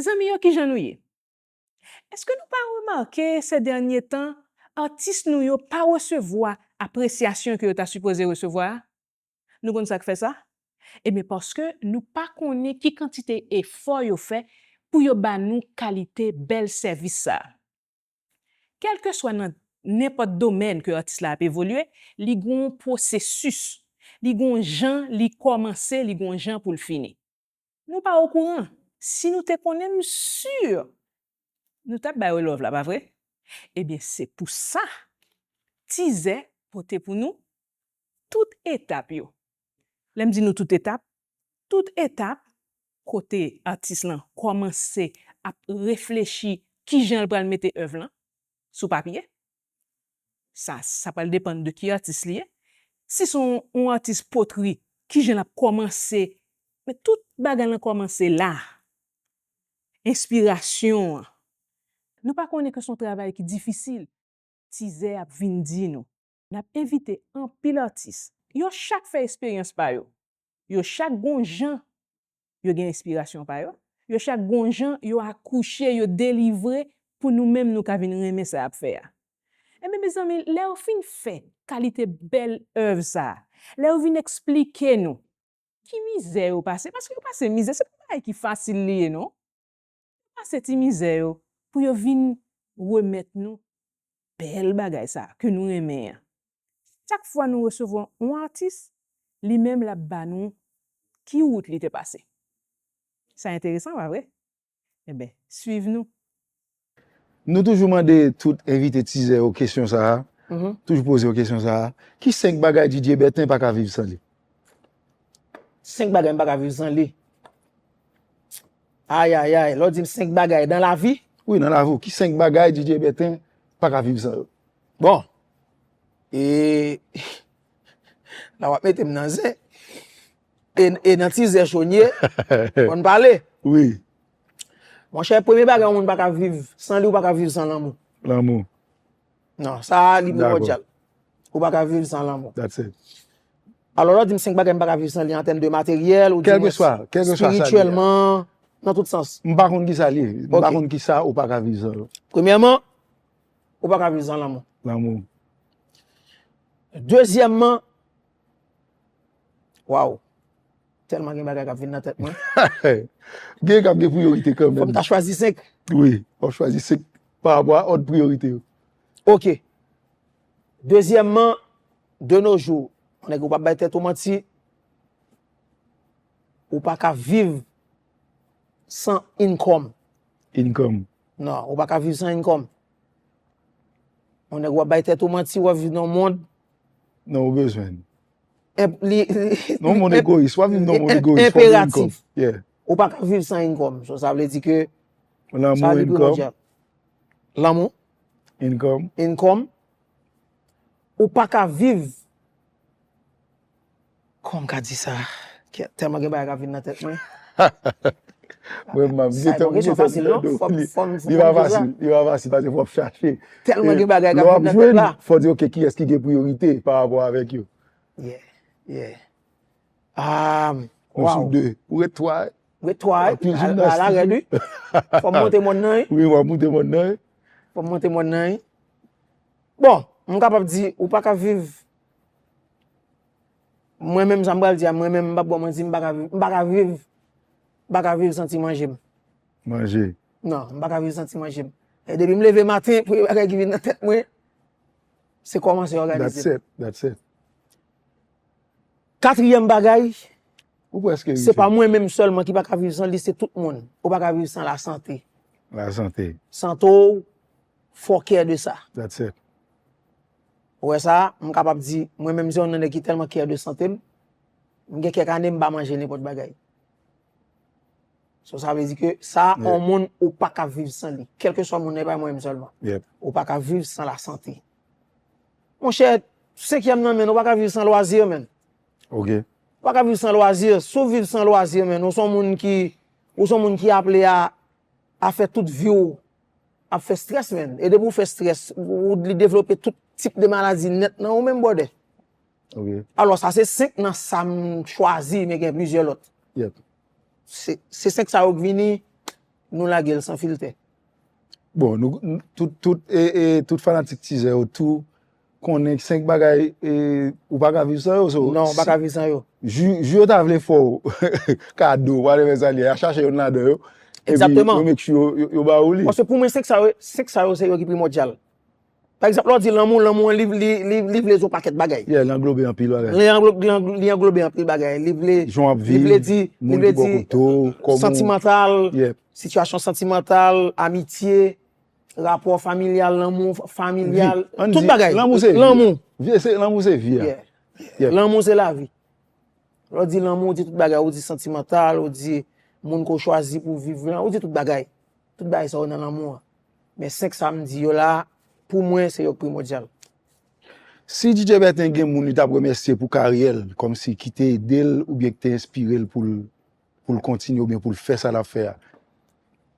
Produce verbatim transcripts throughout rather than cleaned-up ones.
Zanmi yo, kijan nou ye? Èske nou pa remake se dènye tan, atis nou yo pa resevwa apresyasyon ke yo ta sipoze resevwa a? Nou konn sa k fè sa? Ebyen, paske nou pa konnen ki kantite efò yo fè pou yo ba nou kalite bèl sèvis sa a. Kèlkeswa nan nenpòt domèn ke atis la ap evolye, li gon pwosesis, li gon jan li kòmanse, li gon jan pou l fini. Nou pa okouran. Si nou te konnen, m si nou t ap ba yo love la, pa vre? Ebyen, se pou sa Tizè pote pou nou tout etap yo. Lè m di nou tout etap, tout etap kote atis lan kòmanse ap reflechi kijan l pral mete èv lan sou papye. Sa, sa pral depann de ki atis li ye. Si se yon, yon atis potri, kijan l ap kòmanse? Men tout bagay lan kòmanse la. Enspirasyon an. Nou pa konnen ke se yon travay ki difisil. Tizè ap vin di nou. N ap envite anpil atis. Yo chak fè esperyans pa yo. Yo chak gon jan yo gen enspirasyon pa yo. Yo chak gon jan yo akouche, yo delivre pou nou menm nou ka vin renmen sa y ap fè a. Ebyen, mezanmi, lè yo fin fè kalite bèl èv sa a, lè yo vin eksplike nou ki mizè yo pase, paske yo pase mizè, se pa bagay ki fasil li ye, non. Pase ti mizè yo pou yo vin remèt nou bèl bagay sa ke nou renmen an. Chak fwa nou resevwa yon atis, li menm l ap ba nou ki wout li te pase. Sa enteresan, pa vre? Enben, swiv nou. Nou toujou mande tout envite Tizè yo kesyon sa a. Toujou poze yo kesyon sa a. Ki senk bagay DJ Bertin pa ka viv san li? Senk bagay m pa ka viv san li. Ayayay, lè w di m senk bagay nan lavi? Wi, nan lavi w. Ki senk bagay DJ Bertin pa ka viv san yo? Bon. E la w ap mete m nan zen. E, e nan Tizè cho n ye. Bon pale. Wi. Monchè, premye bagay yon moun pa ka viv san li, ou pa ka viv san lanmou. Lanmou. Non, sa a li primòdyal. Ou pa ka viv san lanmou. That's it. Alò, lè w di m senk bagay m pa ka viv san li an tèm de materyèl, ou di mwen espirityèlman, nan tout sans. M pa konn ki sa li ye. M pa konn ki sa ou pa ka viv san yo. Premyèman, ou pa ka viv san lanmou. Lanmou. Dezyèmman, waw, tèlman gen bagay k ap vin nan tèt mwen. Gen k ap gen priyorite kanmenm. Fò m ta chwazi senk. Wi, w ap chwazi senk pa rapò a òd priyorite yo. Ok. Dezyèmman, de nos jours, yon nèg ou p ap bay tèt ou manti, ou pa ka viv san income. Income. Non, ou pa ka viv san income. Yon nèg w ap bay tèt ou manti, w ap viv nan yon mond. Non, ou bezwen. Enp, li, li, Non, yon mond egoyis. W ap viv nan yon mond egoyis. Fò w gen income. Enperatif. Yeah. Ou pa ka viv san income. So, sa vle di ke sa li primòdyal. Lanmou. Income. Income. Ou pa ka viv Kòman m ka di sa? Kè, tèlman gen bagay k ap vin nan tèt mwen. Mwen, m ap gen tan pou m gen tan pou tande w. Li pa fasil, li pa fasil, paske fò w ap chache. Tèlman gen bagay k ap vin nan tèt la. Lè w ap jwenn, fò w di, ok, kiyès ki gen priyorite pa rapò avèk yo? Yeah, yeah. Ah, wow. Ou sou de. Ou ret twa. Ret twa, wi. Ala rèd, wi. Fò m monte mòn nan, wi. Wi, w ap monte mòn nan, wi. Fò m monte mòn nan, wi. Bon, m kapab di, ou pa ka viv Mwen menm, sa m pral di a, mwen menm, m p ap ba w manti, m pa ka viv, m pa ka viv, m pa ka viv san ti manje m. Manje. Non, m pa ka viv san ti manje m. E depi m leve maten, premye bagay ki vin nan tèt mwen, se kòman se òganize m. That's it, that's it. Katriyèm bagay, Ou prèske rive. Se pa mwen menm sèlman ki pa ka viv san li, se tout moun. Ou pa ka viv san lasante. Lasante. Sante w, fò w kè de sa. That's it. Ou wè sa, m kapab di, mwen menm se youn nan nèg ki tèlman kè de sante m, m gen kèk ane m pa manje nenpòt bagay. So, sa vle di ke sa a yon moun ou pa ka viv san li. Kèlkeswa moun nan, e pa mwen menm sèlman. Ou pa ka viv san lasante. Monchè, senkyèm nan, menn, ou pa ka viv san lwazi, menn. Ok. Ou pa ka viv san lwazi. Si w viv san lwazi, menn, ou se yon moun ki, ou se yon moun ki aple a, a fè tout vi w ap fè strès, menn. E depi w fè strès, ou, ou li devlope tout tip de maladi nèt nan ou menm, brother. Ok. Alò, sa se senk nan sa m chwazi, men gen plizyè lòt. Yep. Se, se senk sa yo k vini, nou lage l san filtè. Bon, nou, n- tout, tout, e, e, tout fanatik Tizè yo tou konnen senk bagay e, ou pa ka viv san yo. So, Non, ou pa si- ka viv san yo. Jou jou yo ta vle fè w kado, whatever sa li ye, y a chache youn ladan yo. Epi Exactement. Yo make sure yo, yo, yo ba ou li. Paske pou mwen, senk sa yo, senk sa yo se yo ki primòdyal. Pa egzanp, lè w di lanmou, lanmou an li, li, li, li vle di yon pakèt bagay. Yeah, li anglobe anpil bagay. Li anglo- li ang- li anglobe anpil bagay. Li vle, Jan w ap li vle viv, di, li moun vle ki bò di kote w, kòman w- santimantal, Yeah. sitiyasyon santimantal, amitye, rapò familyal, lanmou f- familyal, Vi. Ann tout di, bagay. Lanmou se vi. Lanmou. Vi, se, lanmou se vi a. Yeah. Yeah. Lanmou se lavi. Lè w di lanmou, ou di tout bagay, ou di santimantal, ou di moun ke w chwazi pou viv lan, ou di tout bagay. Tout bagay sa yo nan lanmou an. Men senk sa m di yo la, pou mwen, se yo k primòdyal. Si D J Bertin gen moun li t ap remèsye pou karyè l, kòmsi ki te ede l oubyen ki te enspire l pou l pou l kontinye oubyen pou l fè sa l ap fè a,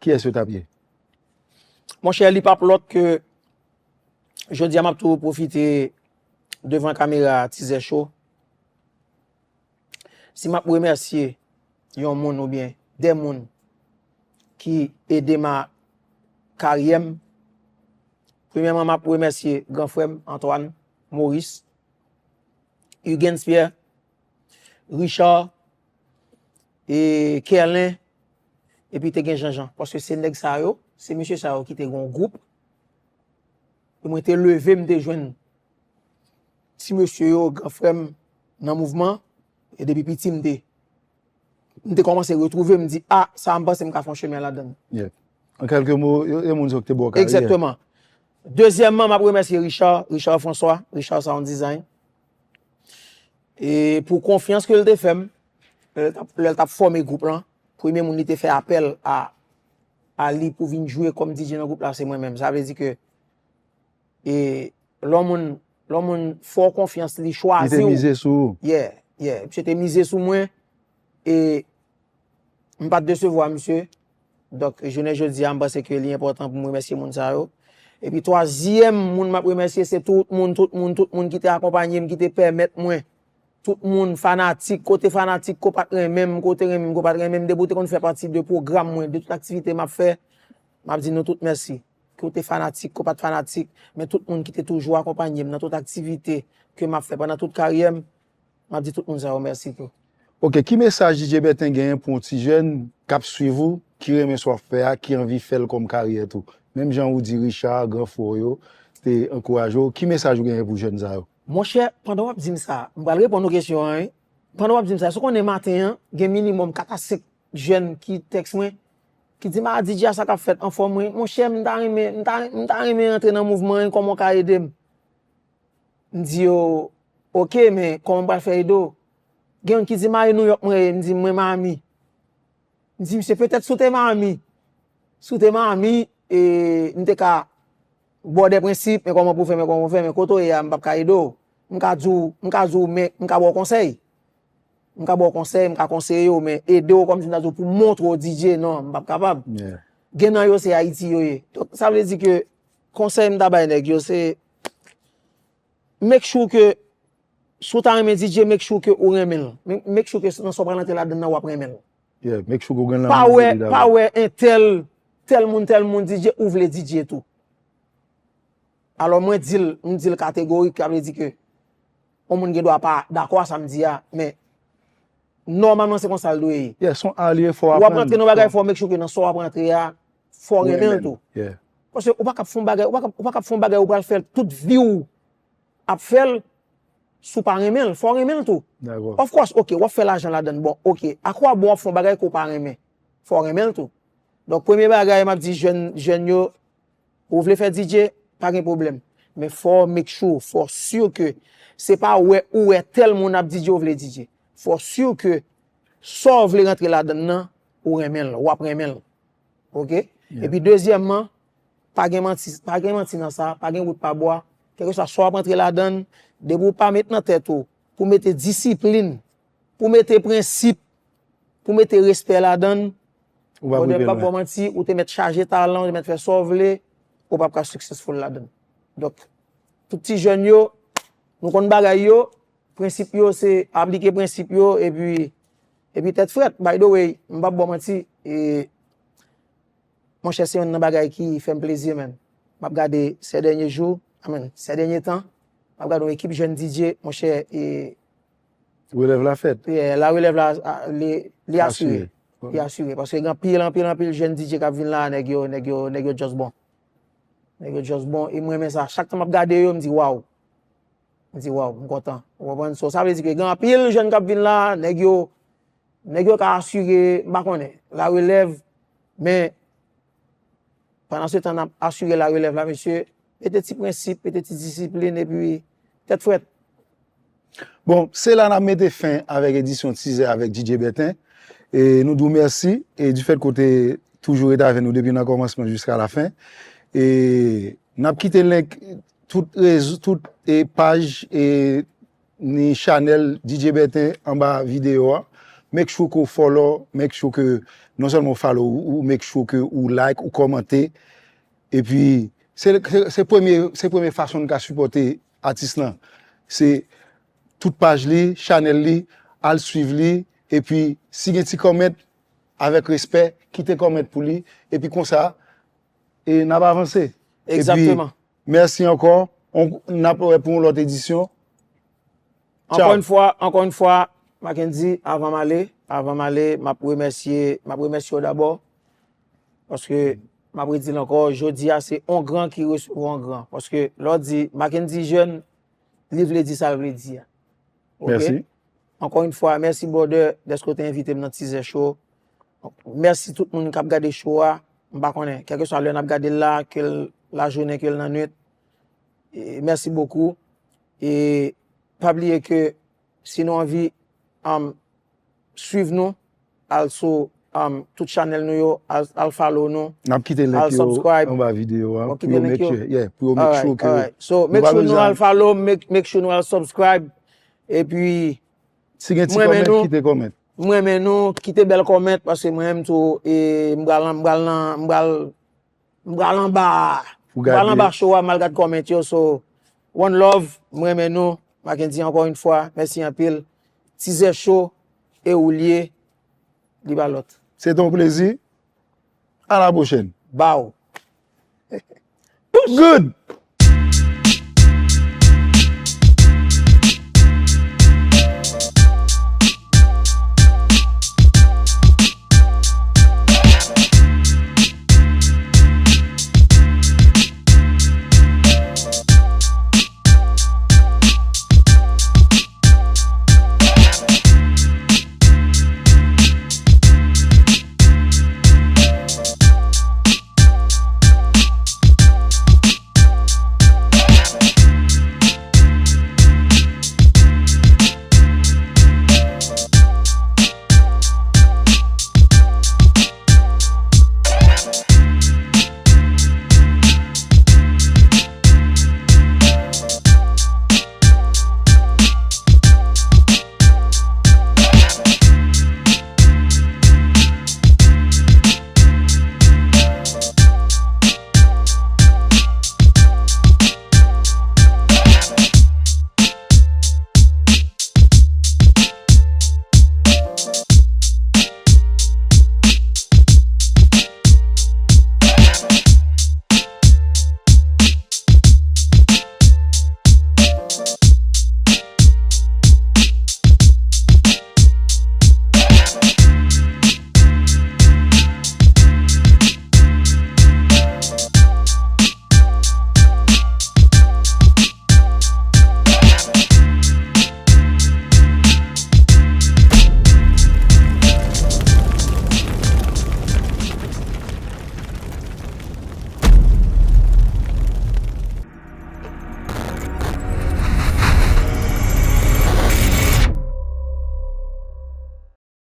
kiyès yo t ap ye? Monchè, li p ap lòt ke jodi a m ap tou pwofite devan kamera Tizè Show. Si m ap remèsye yon moun oubyen de moun ki ede m a karyè m, premyèman, m ap remèsye gran frè m, Antoine, Maurice, Hugens Pierre, Richard, e Kerlen, epi te gen Janjan. Paske se nèg sa yo, se mesye sa yo ki te gen yon gwoup. E mwen te leve, m te jwenn ti mesye yo, gran frè m, nan mouvman. E depi piti, m te, m te kòmanse retwouve, m di, a, sa a m panse m ka fè yon chemen ladan l. Yeah. An kèlke mo, yo, yo moun sa yo ki te ba w karyè. Egzakteman. Dezyèmman, m ap remèsye Richard, Richard François, Richard Sound Design. E pou konfyans ke l te fè m, lè l t ap, lè l t ap fòme gwoup lan, premye moun li te fè apèl a, a li pou vin jwe kòm D J nan gwoup la, se mwen menm. Sa vle di ke, e, lè yon moun, lè yon moun fè w konfyans, li Li chwazi te w. Mize sou ou. Yeah, yeah. Misye te mize sou mwen, e m pa t desevwa misye. Donk, jounen jodi a, m panse ke li enpòtan pou m remèsye moun sa yo. Epi twazyèm moun m ap remèsye, se tout moun, tout moun, tout moun ki te akonpanye m, ki te pèmèt mwen, tout moun, fanatik, kote fanatik, ko pa t renmen m, kote renmen m, ko pa t renmen m, depi w te konn fè pati de pwogram mwen, de tout aktivite m ap fè, m ap di nou tout mèsi. Ke w te fanatik, ke w pa t fanatik, men tout moun ki te toujou akonpanye m nan tout aktivite ke m ap fè pandan tout karyè m, m ap di tout moun sa yo mèsi tou. Ok, ki mesaj D J Bertin genyen pou yon ti jèn k ap swiv ou, ki renmen sa w ap fè a, ki anvi fè l kòm karyè tou? Menm jan ou di Richard, gran frè w yo, te ankouraje w, ki mesaj ou genyen pou jèn sa yo? Monchè, pandan w ap di m sa, m pral reponn ou kesyon an, wi. Pandan w ap di m sa, èske w konnen maten an, gen minimòm kat a senk jèn ki tèks mwen, ki di m, a, D J a sa k ap fèt, anfòm, wi. Monchè, m ta renmen, m ta, m ta renmen rantre nan mouvman an, kòman w ka ede m? M di yo, oke, men kòman m pral fè ede w? Gen youn ki di m, a, e Nouyòk mwen ye, m di, mwen Miami. M di, misye, petèt si w te Miami, si w te Miami, e, m te ka ba w de prensip, men kòman pou w fè, men kòman pou w fè, men kote w ye a, m p ap ka ede w. M ka di w, m ka di w, men m ka ba w konsèy. M ka ba w konsèy, m ka konseye w, men ede w kòmsi m ta di w pou montre w D J, non, m p ap kapab. Yeah. Gen nan yo se Ayiti yo ye. Donk, sa vle di ke konsèy m ta bay nèg yo, se make sure ke si w ta renmen D J, make sure ke ou renmen l. Make sure ke nan sa w pral antre ladan nan, w ap renmen l. Yeah, make sure ke w gen Pa lanmou wè, pou li pa dabò. Wè entèl, tèl moun, tèl moun D J, ou vle D J tou. Alò, mwen di l, m di l kategorik, sa vle di ke yon moun gen dwa pa dakò a sa m di a, men nòmalman se konsa l dwe ye. Yeah, se yon alye, fò W ap aprann. rantre nan bagay, fò make sure ke nan sa w ap rantre a, fò w renmen l tou. Yeah. Paske ou pa kab fè yon bagay, ou pa kab, ou pa kab fè yon bagay, ou pral fè l tout vi w ap fè l, si w pa renmen l, fò w renmen l tou. Dakò. Of course, ok, w ap fè lajan ladan l, bon, ok. Akwabon w ap fè yon bagay ke w pa renmen? Fò w renmen l tou. Donk, premye bagay, m ap di jèn, jèn yo, ou vle fè D J, pa gen pwoblèm. Men fò w make sure, fò w si ke se pa wè ou wè tèl moun ap D J, ou vle D J. Fò w si ke sa w vle rantre ladan l nan, ou renmen l, w ap renmen l. Ok? Yeah. Epi dezyèmman, pa gen manti, pa gen manti nan sa, pa gen wout pa bwa. Kèlkeswa sa w ap rantre ladan l, depi w pa met nan tèt ou pou mete disiplin, pou mete prensip, pou mete respè ladan l, Ou p ap brother, rive m p ap ba lwen. W manti, ou te mèt chaje talan, ou te mèt fè sa w vle, ou p ap ka successful ladan l. Donk, tout ti jèn yo, nou konn bagay yo, prensip yo se aplike prensip yo, epi, epi tèt frèt. By the way, m p ap ba w manti, e, monchè, se yonn nan bagay ki fè m plezi, menm. M ap gade sè dènye jou, amèn, sè dènye tan, m ap gade yon ekip jèn D J, monchè, e Relèv la fèt. Yeah, la relèv la, a, li, li asire. Li asire. Paske gen anpil, anpil, anpil jèn D J k ap vin la, nèg yo, nèg yo, nèg yo just bon. Nèg yo just bon. E mwen renmen sa. Chak tan m ap gade yo, m di, "Waw." M di, "Waw, m kontan." Ou konprann? So, sa vle di ke gen anpil jèn k ap vin la, nèg yo, nèg yo ka asire, m pa konnen. La relèv, men pandan se tan n ap asire la relèv la, mesye, mete ti prensip, mete ti disiplin, epi tèt frèt. Bon, se la n ap mete fen avèk edisyon Tizè avèk D J Bèten. E nou di w mèsi, e di fèt ke w te toujou rete avè nou depi nan kòmansman jiska lafen. E n ap kite link tout rezo, tout, e, paj, e, ni chanèl D J Bèten anba videyo a. Make sure ke w follow, make sure ke non sèlman w follow, ou, ou make sure ke ou like, ou kòmante. Epi, se, se, se premye, se premye fason n ka sipòte atis lan. Se tout paj li, chanèl li, al swiv li, epi si gen ti comment, avèk respè, kite comment pou li, epi konsa, e n ap avanse. Epi, Egzakteman. Mèsi ankò. On, n ap wè pou yon lòt edisyon. Ankò yon fwa, ankò yon fwa, Mackendy, avan m ale, avan m ale, m ap remèsye, m ap remèsye w dabò. Paske, m ap redi l ankò, jodi a se on gran ki resevwa on gran. Paske, lè w di Mackendy Jeune, li vle di sa l vle di a. Ok? Mèsi. Ankò yon fwa, mèsi brother, dèske w te envite m nan Tizè Show. Mèsi tout moun k ap gade show a. M pa konnen, kèlkeswa lè n ap gade l la, ke l lajounen, ke l nan nwit. E mèsi bokou. E pa bliye ke si nou anvi, um, swiv nou, al sou, um, tout chanèl nou yo, al, al follow nou. N ap kite Al link yo subscribe. Anba videyo a. Bon, Pou kite yo link make yo. Sure, yeah, pou yo make Alright, sure ke alright. So, nou make pa sure nou bezwen al follow, make, make sure nou al subscribe. Epi, Si gen ti mwen renmen comment, nou. Kite comment. Mwen renmen nou, kite bèl comment, paske mwen menm tou, e, m pral, m pral nan, m pral, m pral anba, Pou m pral gade. Anba show a, m al gad comment yo, so, one love, mwen renmen nou, Mackendy ankò yon fwa, mèsi anpil, Tizè Show, e ou l ye, li pa lòt. Se te yon plezi. À la prochaine. Bow. Good!